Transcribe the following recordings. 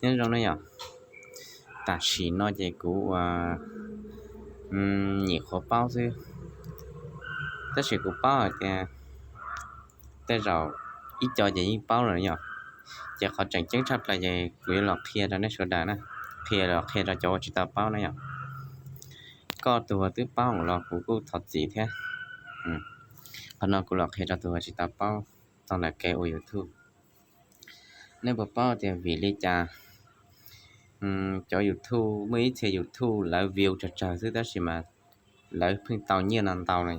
Nyob zoo na yom, tam sim no ces kuv ua nyuam qhuav paub xwb, tab sis kuv paub hais tias tej zaum ib co ces yeej paub lawm yom. Ces qhov tseem ceeb tshaj plaws ces kuv yuav los qhia rau nej sawv daws na, qhia los qhia rau cov uas tsis tau paub na yom. Koj tus uas twb paub los kuv kuj thov txim thiab. Qhov no kuv los qhia rau tus uas tsis tau paub txog ntawm kev ua YouTube. Nej puas paub tias vim li cas cov YouTube, muaj ib txhia YouTube lawv view tsawg tsawg xwb tab sis mas lawv pheej tau nyiaj no ntau no?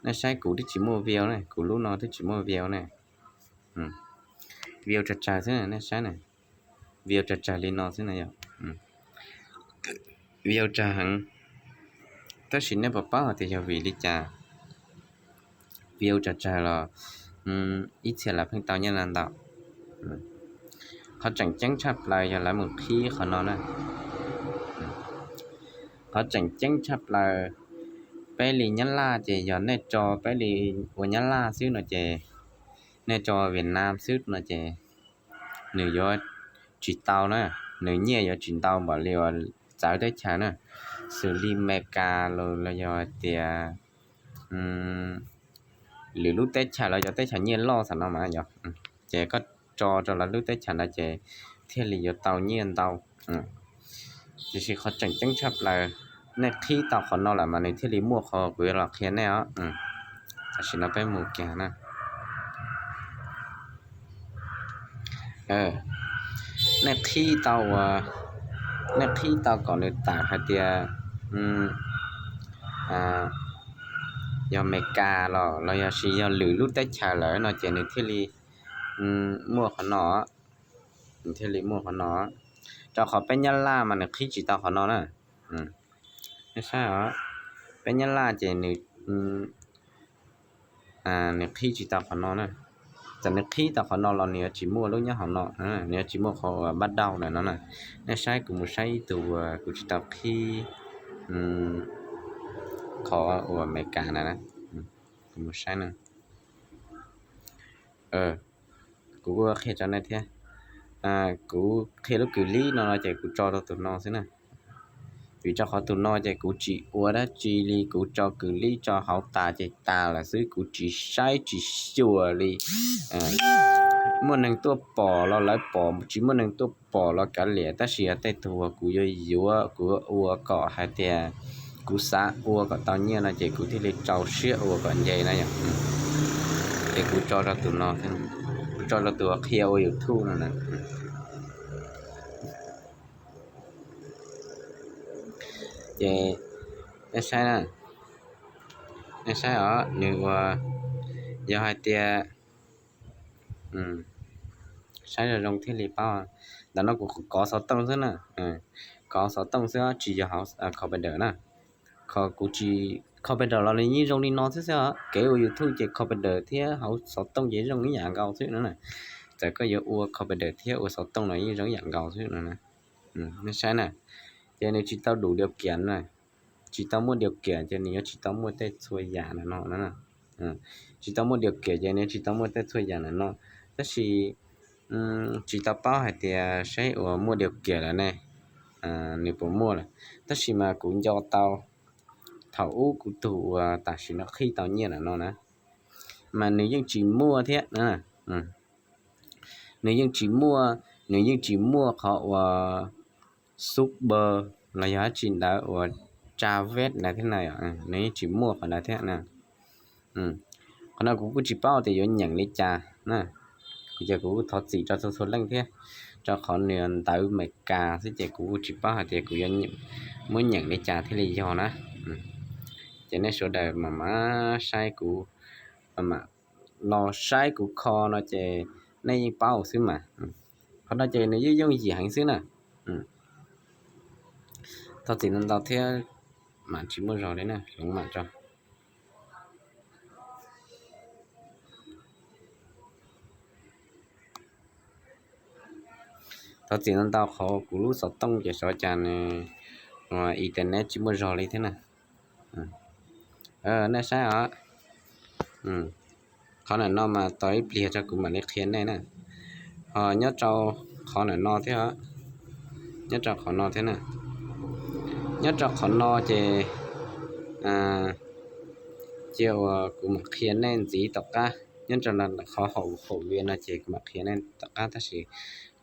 Nej saib kuv twb tsis muaj view ne, kuv lub no twb tsis muaj view ne. View tsawg tsawg xwb nej saib na, view tsawg tsawg li no xwb na yom. View tsawg heev, tab sis nej puas paub hais tias yog vim li cas view tsawg tsawg los ib txhia lawv pheej tau nyiaj no ntau? Qhov tseem ceeb tshaj plaws yog lawv mus qhib qhov no na. Qhov tseem ceeb tshaj plaws, peb li Nyab Laj ces yog nej tso peb li ua Nyab Laj xwb no ces, nej tso Vietnam xwb no ces nws yuav tsis tau na, nws nyiaj yuav tsis ntau npaum li uas txawv teb chaws na, xws li Meskas los yog hais tias lwm lub teb chaws los yog teb chaws nyiaj loj xam no mas yog, ces koj tso rau lawv lub teb chaws ntawd ces thiaj li yuav tau nyiaj ntau. Tiam sis qhov tseem ceeb tshaj plaws, nej qhib tau qhov no lawm mas nws thiaj li muaj qhov kuv yuav los qhia nej os. Tam sim no peb mus kiag na. Nej qhib tau uas, nej qhib tau kom nws tawm hais tias yog Meskas los los yog sis yog lwm lub teb chaws lawm no ces nws thiaj li muaj qhov no, nws thiaj li muaj qhov no. Rau qhov peb Nyab Laj mas nws qhib tsis tau qhov no na. Nej saib os, peb Nyab Laj ces nws nws qhib tsis tau qhov no na. Txawm nws qhib tau qhov no los nws yuav tsis muaj lub nyob hauv no, nws yuav tsis muaj qhov uas npab dauj ntawm no na. Nej saib, kuv mus saib ib tug uas kuv tsis tau qhib qhov uas Amelikas ntawd na. Kuv mus saib na. Kuv kuj qhia rau nej thiab. Kuv qhia lub kws lib no no ces kuv tso rau tus no xwb na. Vim rau qhov tus no ces kuv tsis ua dab tsi li, kuv tso kws lib tso hauv tas ces tas lawm xwb, kuv tsis saib tsis xyuas li. Muaj neeg tuaj pom los lawv pom, tsis muaj neeg tuaj pom los kav liam, tab sis yog tej tug uas kuv yuav yuav, kuv yuav ua kom hais tias kuv xav ua kom tau nyiaj no ces kuv thiaj li rau siab ua kom nce na yom. Ces kuv tso rau tus no, kuv tso rau tus uas qhia ua YouTube no na. Ces nej saib na, nej saib os, nws ua, yog hais tias, saib zoo zoo thiaj li paub. Ntawm no kuv kov xov tooj xwb na, kov xov tooj xwb tsis yog hauv computer na. Kuv tsis, computer los nws yeej zoo li no xwb xwb os. Kev ua YouTube ces computer thiab hauv xov tooj ces zoo ib yam nkaus xwb no na. Txawm koj yuav ua computer thiab ua xov tooj los yeej zoo ib yam nkaus xwb no na. Nej saib na, ces nws tsis tau đủ điều kiện na, tsis tau muaj điều kiện ces nws yuav tsis tau muaj tej txhua yam ntawm no na. Tsis tau muaj điều kiện ces nws tsis tau muaj tej txhua yam ntawm no. Tab sis tsis tau paub hais tias saib uas muaj điều kiện lawm ne, nws puas muaj lawm. Tab sis mas kuv nco tau thaum ub kuv tus uas tam sim no qhib tau nyiaj ntawm no na, mas nws yeej tsis muaj thiab. Nws yeej tsis muaj, nws yeej tsis muaj qhov uas super los yog dab tsi ntawd uas tsa vej ntawd thiab na, nws yeej tsis muaj qhov ntawd thiab na. Qhov no kuv kuj tsis paub tias yuav nyeem li cas na. Kuv ces kuv kuj thov txim rau txhua txhua leej thiab, rau qhov nws ntawv Amelikas xwb ces kuv kuj tsis paub hais tias kuv yuav muab nyeem li cas thiaj li yog na. Ces nej sawv daws mam mam saib kuv, mam mam los saib kuv kho no ces nej yeej paub xwb mas. Qhov no ces nws yeej yooj yim heev xwb na. Thov txim ntau ntau thiab, mam tsis muaj zog li na, hloov mam tso. Thov txim ntau ntau qhov kuv lub xov tooj ces xyov cas nws internet tsis muaj zog li thiab na. Nej saib os, qhov ntawm no mas tos ib pliag tso kuv mam li qhia nej na. Ho nyob rau qhov ntawm no thiab, nyob rau qhov no thiab na. Nyob rau qhov no ces cia uas kuv mam qhia nej ntxiv tom qab, nyob rau qhov haum haum via no ces kuv mam qhia nej tom qab, tab sis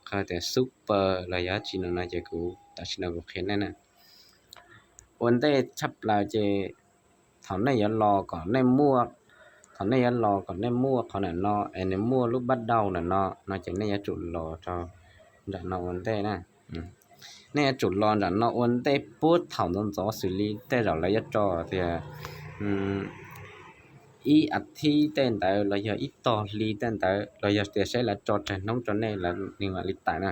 qhov tias super los yog tsi no no ces kuv tam sim no kuv qhia nej na. Ua ntej tshaj plaws ces thaum nej yuav los kom nej muaj, thaum nej yuav los kom nej muaj qhov ntawm no es nws muaj lub pab dauj ntawm no no ces nej yuav tsum los rau nram no ua ntej na. Nej yuav tsum los nram no ua ntej puag thaum ntxov ntxov xws li tej zaum lawv yuav tso tias ib a thib tej ntawd los yog ib tog hli tej ntawd los yog tias saib lawv tso tsawg hnub rau nej lawv mam li tawm na.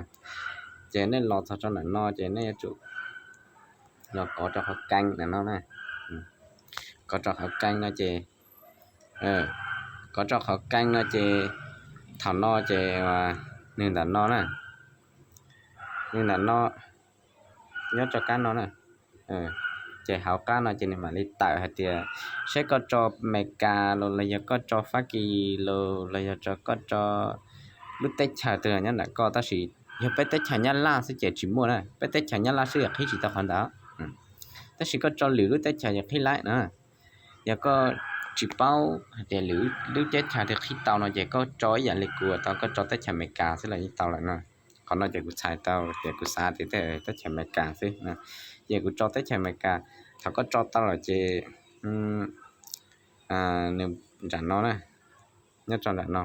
Ces nej los txog rau ntawm no ces nej yuav tsum los kov rau qhov keeb ntawm no na. Kov rau qhov keeb no ces, kov rau qhov keeb no ces thaum no ces nws ntawm no na, nws ntawm no, nyob rau qab no na. Ces hauv qab no ces nws mam li tawm hais tias saib koj tso Amelikas los los yog koj tso Fab Kis los los yog koj tso lub teb chaws twg nyob ntawm koj, tab sis yog peb teb chaws Nyab Laj xwb ces tsis muaj na, peb teb chaws Nyab Laj xwb yog qhib tsis tau qhov ntawd. Tab sis koj tso lwm lub teb chaws yog qhib laib na. Yog koj tsis paub hais tias lwm lub teb chaws twg qhib tau no ces koj tso ib yam li kuv tau, koj tso teb chaws Amelikas xwb los yeej tau lawm no. Qhov no ces kuv txhais tau ces kuv xav tias tej teb chaws Amelikas xwb, ces kuv tso teb chaws Amelikas. Thaum koj tso tau lawm ces nws nram no na, nyob rau nram no,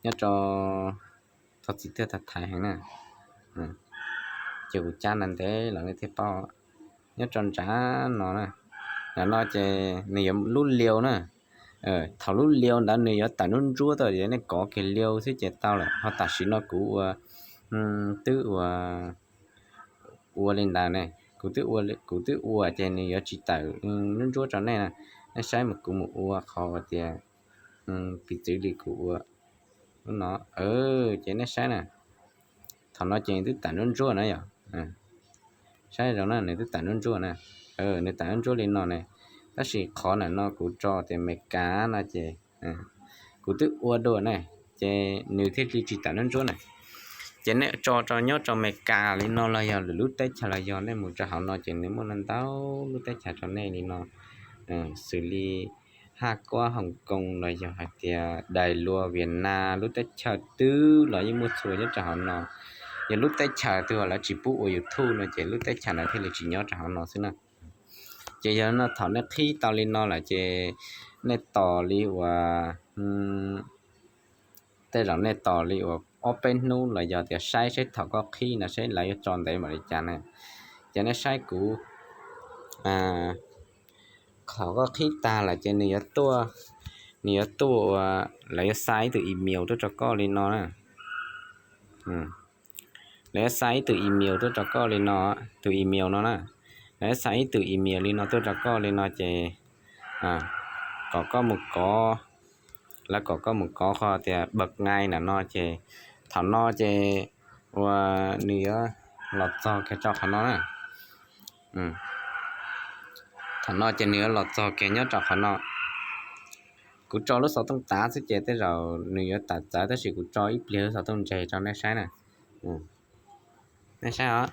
nyob rau, thov txim thiab, thaiv heev na, ces kuv cab ntev los nej thiaj paub. Nyob rau nram no na, nram no ces nws yuav lub liu na. Thaum lub liu ntawd nws yuav tawm nruab ntsuab tuaj, nej kov kiag liu xwb ces tau lawm. Ho tam sim no kuv ua, twb ua, ua li ntawd ne, kuv twb ua, kuv twb ua ces nws yuav tsis tawm nruab ntsuab rau nej na. Nej saib mas kuv mus ua qhov tias, piv txwv li kuv ua lub no, ces nej saib na, thaum no ces nws twb tawm nruab ntsuab na yom. Saib zoo na, nws twb tawm nruab ntsuab na, nws tawm nruab ntsuab li no ne. Tab sis qhov ntawm no kuv tso tias Amelikas no ces kuv twb ua dua ne, ces nws thiaj li tsis tawm nruab ntsuab na. Ces nej tso rau nyob rau Amelikas li no los yog lwm lub teb chaws los yog nej mus rau hauv no ces nws muaj ntau ntau lub teb chaws rau nej li no, xws li Haj Kuab, Hong Kong los yog hais tias Dais Luas, Vias Nas, lub teb chaws twg los yeej muaj txhua nyob rau hauv no. Yog lub teb chaws twg lawv tsis pub ua YouTube no ces lub teb chaws ntawd thiaj li tsis nyob rau hauv no xwb na. Ces yog no thaum nej qhib tau li no lawm ces nej tos li uas, tej zaum nej tos li uas ob peb hnub los yog tias saib saib thaum koj qhib no saib lawv yuav tso ntev npaum li cas na. Ces nej saib kuv, thaum koj qhib tag lawm ces nws yuav tuaj, nws yuav tuaj ua, lawv yuav xa ib tug email tuaj rau koj li no na. Lawv yuav xa ib tug email tuaj rau koj li no, tus email no na. Lawv yuav xa ib tug email li no tuaj rau koj li no ces kom koj mus kov, lawv kom koj mus kov qhov tias bật ngay ntawm no ces thaum no ces ua nws yuav los txog kiag rau qhov no na. Thaum no ces nws yuav los txog kiag nyob rau qhov no. Kuv tso lub xov tooj tav xwb ces tej zaum nws yuav tawm txawv, tab sis kuv tso ib pliag lub xov tooj ntseg rau nej saib na. Nej saib os,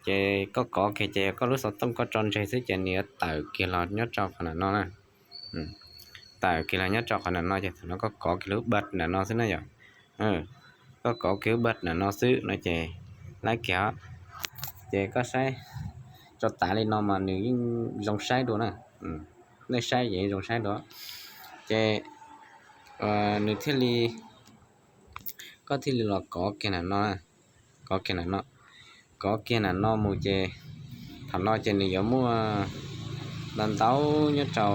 ces koj kov kiag ces koj lub xov tooj koj tso ntseg xwb ces nws yuav tawm kiag los nyob rau qhov ntawm no na. Tawm kiag los nyob rau qhov ntawm no ces thaum no koj kov kiag lub bật ntawm no xwb na yom. Koj kov kiag lub bật ntawm no xwb no ces laib kiag os. Ces koj saib, tso tav li no mas nws yeej zoo saib dua na. Nej saib yeej zoo saib dua. Ces nws thiaj li, koj thiaj li los kov kiag ntawm no, kov kiag ntawm no, kov kiag ntawm no mus ces thaum no ces nws yuav muaj ntau ntau nyob rau,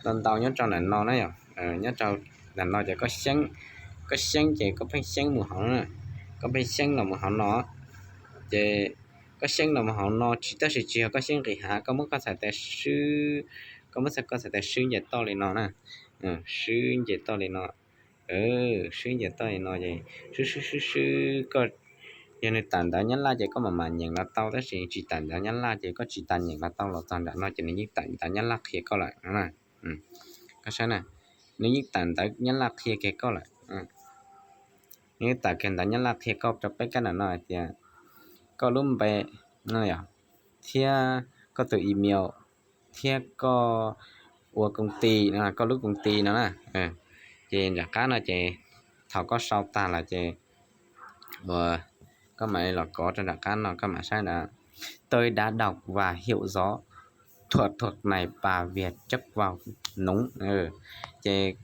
ntau ntau nyob rau ntawm no na yom. Nyob rau ntawm no ces koj xyeeb, koj xyeeb ces koj pheej xyeeb mus hauv no, koj pheej xyeeb los mus hauv no. Ces koj xyeeb los mus hauv no tsis, tab sis tsis yog koj xyeeb nqis hav, koj muab koj txhais tes swb, koj muab koj txhais tes swb nce toj li no na. Swb nce toj li no, swb nce toj li no ces swb swb swb swb koj, yog nws tawm ntawv Nyab Laj ces koj mam mam nyeem los tau, tab sis tsis tawm ntawv Nyab Laj ces koj tsis tas nyeem los tau, los txog nram no ces nws yeej tawm ntawv Nyab Laj qhia koj lawm no na. Koj saib na, nws yeej tawm ntawv Nyab Laj qhia kiag koj lawm. Nws tawm kiag ntawv Nyab Laj qhia koj rau peb kab nram no hais tias koj lub npe, thiab koj tus email, thiab koj ua koob ti no, koj lub koob ti no na. Ces nram qab no ces thaum koj sau tag lawm ces uas koj mam li los kov rau nram qab no, koj mam saib ntawd: Tôi đã đọc và hiểu rõ, thuở thuộc này và việc chất vào núng. Ces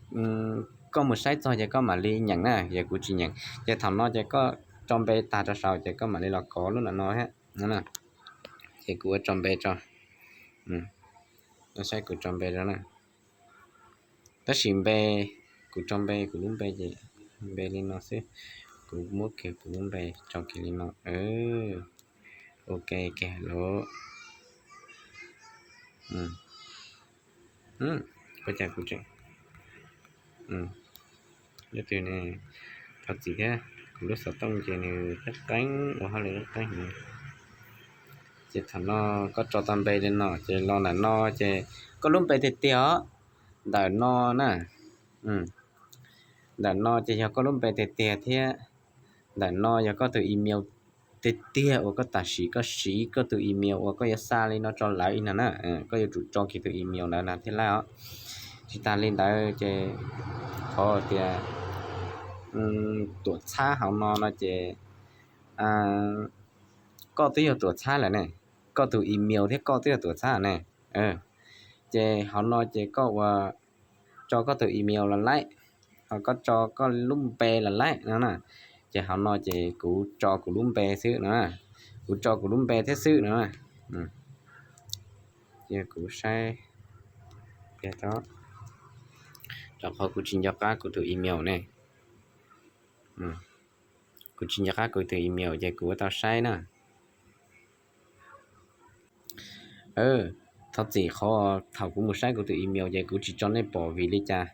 koj mus saib txog ces koj mam li nyeem na, yog kuv tsis nyeem. Ces thaum no ces koj tso npe tag rau saum ces koj mam li los kov lub nram no thiab. Ces kuv ua tso npe tso, saib kuv tso npe rau na. Tab sis npe, kuv tso npe kuv lub npe ces npe li no xwb. Kuv muab kiag kuv lub npe tso kiag li no. Ok, kiag lawm. Ua cas kuv tseem, leej twg ne, thov txim thiab, kuv lub xov tooj ces nws qeeb qeeb ua hauj lwm qeeb qeeb heev. Ces thaum no koj tso tau npe li no ces los ntawm no ces koj lub npe tiag tiag os, ntawm no na. Ntawm no ces yog koj lub npe tiag tiag thiab ntawm no yog koj tus email tiag tiag uas koj tam sim koj siv koj tus email uas koj yuav xa li no tso lawv ib no na. Koj yuav tsum tso kiag tus email ntawd na thiaj li os. Tsis tas li ntawd ces qhov tias tuam txhab hauv no no ces koj twb yog tuam txhab lawm ne, koj tus email thiab koj twb yog tuam txhab ne. Ces hauv no ces koj ua tso koj tus email los laib, ho koj tso koj lub npe los laib no na. Ces hauv no ces kuv tso kuv lub npe xwb no, kuv tso kuv lub npe thiab xwb no. Ces kuv saib, rau qhov kuv tsis nco qab kuv tus email ne, kuv tsis nco qab kuv tus email ces kuv ua tau saib na. Thov txim qhov thaum kuv mus saib kuv tus email ces kuv tsis tso nej pom vim li cas,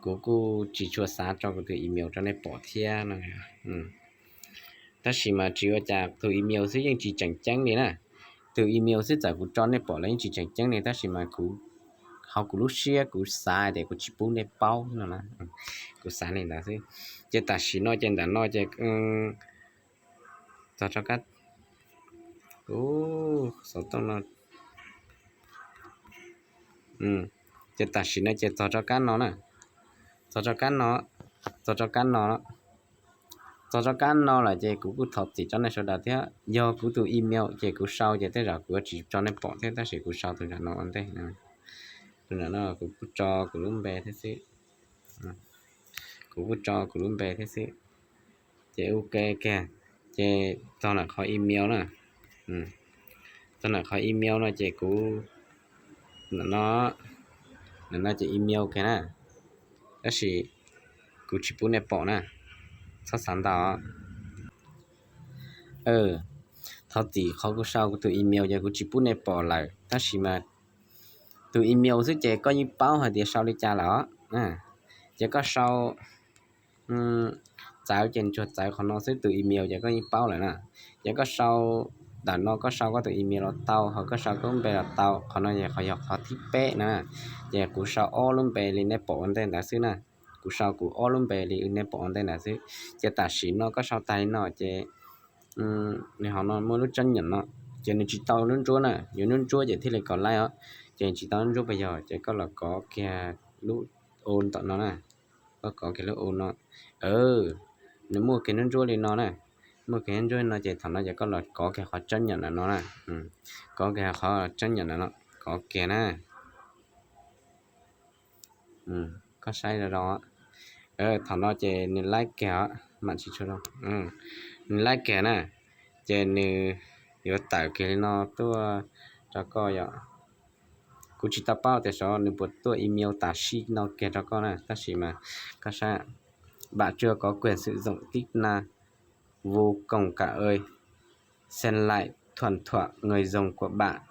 kuv kuj tsis tshua xav tso kuv tus email rau nej pom thiab no. Tab sis mas tsis ua cas, tus email xwb yeej tsis tseem ceeb li na. Tus email xwb txawm kuv tso nej pom los yeej tsis tseem ceeb li, tab sis mas kuv, hauv kuv lub siab kuv xav tias kuv tsis pub nej paub no na, kuv xav li ntawd xwb. Ces tam sim no ces ntawm no ces txog rau kab, xov tooj no, ces tam sim no ces txog rau kab no na, txog rau kab no, txog rau kab no, txog rau kab no lawm ces kuv kuj thov txim rau nej sawv daws thiab. Yog kuv tus email ces kuv sau ces tej zaum kuv yuav tsis tso nej pom thiab, tab sis kuv sau tus nram no ua ntej. Tus nram no kuv kuj tso kuv lub npe thiab xwb, kuv kuj tso kuv lub npe thiab xwb. Ces ok kiag, ces txog ntawm qhov email na, txog ntawm qhov email no ces kuv, ntawm no, ntawm no ces email kiag na, tab sis kuv tsis pub nej pom na, txhob xav ntau. Thov txim qhov kuv sau kuv tus email ces kuv tsis pub nej pom lawm, tab sis mas tus email xwb ces koj yeej paub hais tias sau li cas lawm os. Ces koj sau txawv ces ntsuag txawv qhov no xwb, tus email ces koj yeej paub lawm na. Ces koj sau, ntawm no koj sau koj tus email los tau, ho koj sau koj lub npe los tau. Qhov no ces qhov yog qhov thib peb na. Ces kuv sau ob lub npe li nej pom ua ntej ntawd xwb na. Kuv sau kuv ob lub npe li nej pom ua ntej ntawd xwb. Ces tam sim no koj sau tag li no ces nws hauv no muaj lub tsob nyom no, ces nws tsis tau lub ntsuab na, yuav lub ntsuab ces thiaj li kov laib os. Ces tsis tau lub ntsuab puas yog, ces koj los kov kiag lub u tom no na, koj kov kiag lub u no. Nws muaj kiag lub ntsuab li no na, muaj kiag lub ntsuab li no ces thaum no ces koj los kov kiag qhov tsob nyom ntawm no na, kov kiag qhov tsob nyom ntawm no, kov kiag na. Koj saib zoo zoo, thaum no ces nws laib kiag, mam tsis tshua zoo, nws laib kiag na, ces nws yuav tawm kiag li no tuaj rau koj yom. Kuv tsis tau paub tias xyov nws puas tuaj email tam sim no kiag rau koj na, tab sis mas koj saib: Bạn chưa có quyền sử dụng tính năng vô cùng cả ơi. Xem lại thuần thoại người dùng của bạn.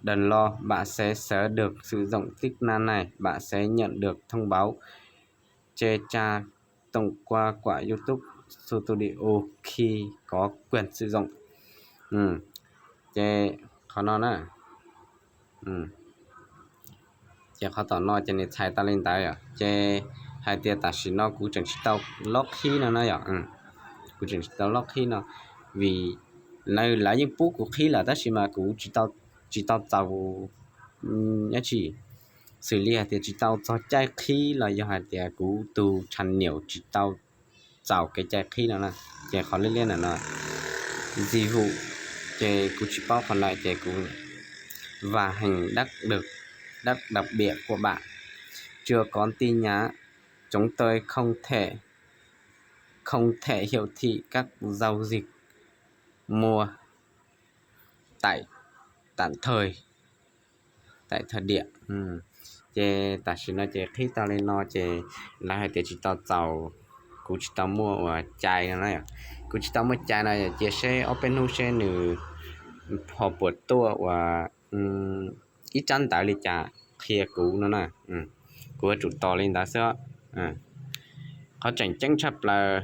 Đừng lo, bạn sẽ sớm được sử dụng tính năng này. Bạn sẽ nhận được thông báo trên trang tổng qua của YouTube Studio khi có quyền sử dụng. Ces qhov no na, ces qhov tom no ces nws txhais tau li ntawd yom. Ces hais tias tam sim no kuv tseem tsis tau lob qhib no na yom. Kuv tseem tsis tau lob qhib no, vim lawv yeej pub kuv qhib lawm tab sis mas kuv tsis tau txaus, dab tsi, xws li hais tias tsis tau txog caij qhib los yog hais tias kuv tus channel tsis tau txaus kev cai qhib no na. Ces qhov liab liab ntawm no, dịch vụ, ces kuv tsis paub qhov ntawd ces kuv và hình đắt được, đắt đặc biệt của bạn. Chưa có tin nhắn, chúng tôi không thể, không thể hiển thị các giao dịch mua tại tạm thời, tại thời điểm. Ces tam sim no ces qhib tau li no ces lawv hais tias tsis tau txaus, kuv tsis tau muaj uas cai no na. Kuv tsis tau muaj cai no, cia seb ob peb hnub seb nws ho puas tuaj uas ib tsab ntawv li cas qhia kuv no na. Kuv yuav tsum tos li ntawd xwb. Qhov tseem ceeb tshaj plaws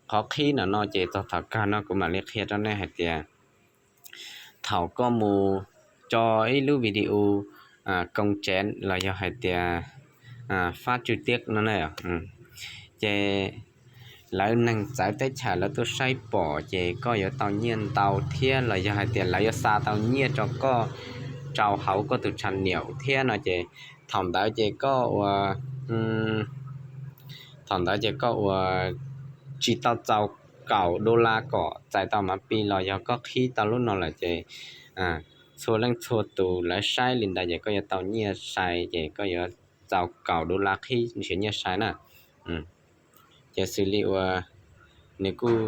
qhov qhib no no ces txog thaum kawg no kuv mam li qhia rau nej hais tias thaum koj mus tso ib lub video công chúng los yog hais tias phát trực tiếp no na, ces lawv neeg txawv teb chaws lawv tuaj saib pom ces koj yuav tau nyiaj ntau thiab los yog hais tias lawv yuav xa tau nyiaj rau koj rau hauv koj tus channel thiab no ces thaum ntawd ces koj ua thaum ntawd ces koj ua tsis tau txaus kaum dollar kom txais tau mav pi los yog koj qhib tau lub no lawm ces txhua leej txhua tus lawv saib li ntawd ces koj yuav tau nyiaj sai ces koj yuav txaus kaum dollar qhib nrhiav nyiaj sai na. Ces xws li uas nws kuj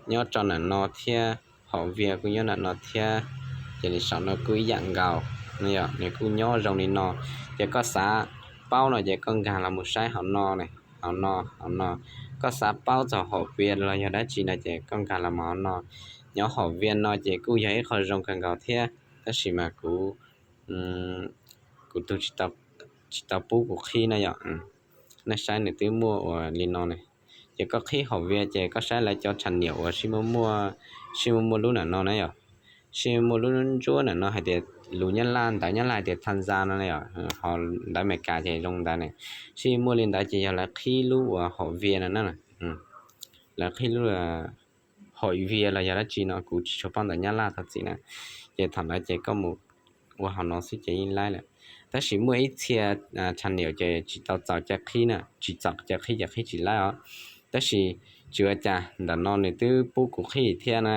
nyob rau ntawm no thiab, hom vias kuj nyob ntawm no thiab, ces nws saum no kuj ib yam nkaus no yom, nws kuj nyob zoo li no. Ces koj xav paub no ces koj nkag los mus saib hauv no, hauv no, hauv no. Koj xav paub txog hom vias los yog dab tsi no ces koj nkag los mus hauv no. Nyob hom vias no ces kuj yog ib qho zoo kawg nkaus thiab tab sis mas kuv, kuv tus tsis tau pub kuv qhib na yom. Nej saib nws twb muaj ua li no ne. Ces koj qhib hom vias ces koj saib lawv cov channel uas sib muaj muaj lub ntawm no na yom. Sib muaj lub ntsuab ntawm no hais tias lus Nyab Laj, ntawv Nyab Laj hais tias tham gia no na yom, ho ntawv Amelikas ces zoo ntawd ne. Sib muaj li ntawd ces yog lawv qhib lub uas hom vias no na. Lawv qhib lub hom vias los yog dab tsi no kuv tsis tshua paub ntawv Nyab Laj thov txim na. Ces thaum ntawd ces koj mus ua hauv no xwb ces yeej laib lawm. Tab sis muaj ib txhia channel ces tsis tau txaus caij qhib na, tsis txaus caij qhib ces qhib tsis laib os. Tab sis tsis ua cas, ntawm no nws twb pub kuv qhib thiab na.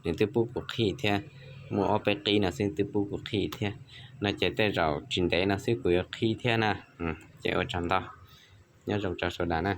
Nws twb pub kuv qhib thiab, muaj ob peb qib no xwb twb pub kuv qhib thiab. No ces tej zaum tsis ntev no xwb kuv yuav qhib thiab na. Ces ua tsaug ntau, nyob zoo rau sawv daws na.